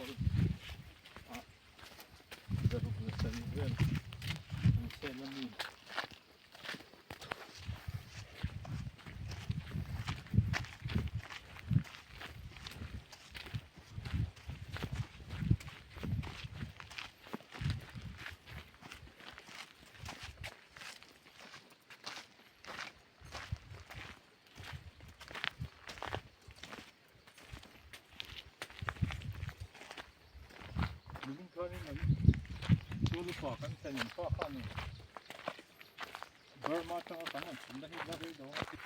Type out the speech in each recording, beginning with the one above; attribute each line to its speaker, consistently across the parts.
Speaker 1: Aizawl ah 107 vel an sel a mi. Nimin khanin an Chulupa kan thlen in pa khanin Burma atanga kan rawn chhunna hi la rei lo a ti.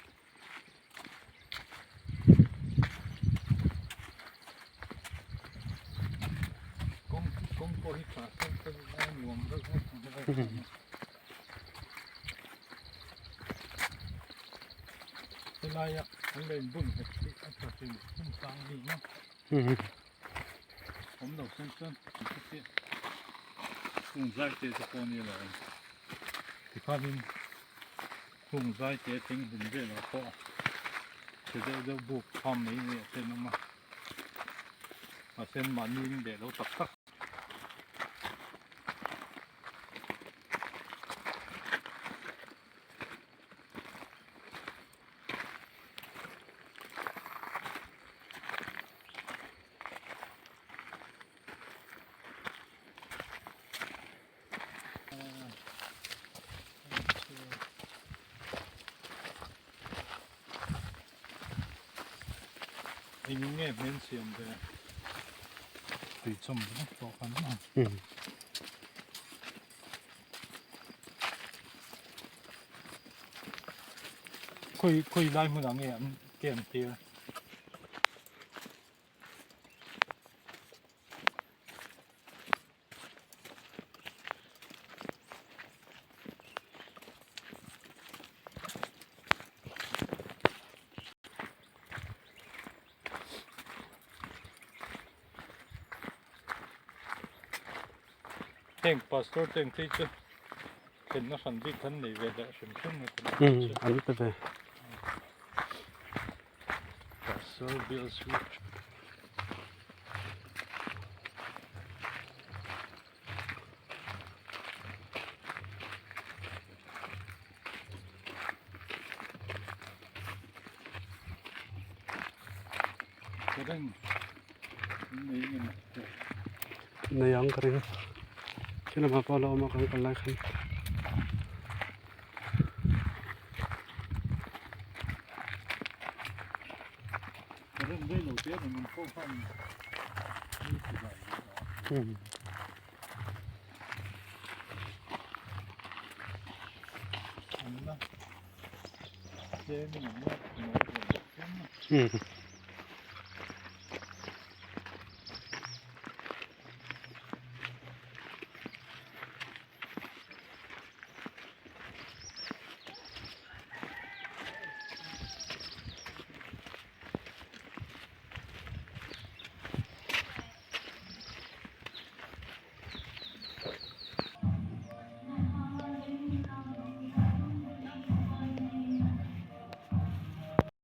Speaker 1: Kawng kawng pawh hi tha fel fel a nuam reuh ngawt ang helai. Helaia an lo inbun nghet hi a tha hrim hrim sang a ni maw? Awm lo sen chuan an hre chiah. Hung zai te chu pawh a ni lo ang. Tikhanin hung zai te thing hlum velah pawh chhe deuh deuh buk kham mai mai a ten awm a. Mahse mahni in leh lo tak tak. Eng nge hmel siam ve tui chawm ringawt pawh khan maw. Khawi khawi lai hmunah nge an camp tir? Heng pastor te ang phei chu thlenna hran bik khan nei ve leh hrim hrim a
Speaker 2: an pe ve.
Speaker 1: Pastor Bill Switch.
Speaker 2: Nei ang ka ring khi lamah pawh a la awm a kan kal lai khan.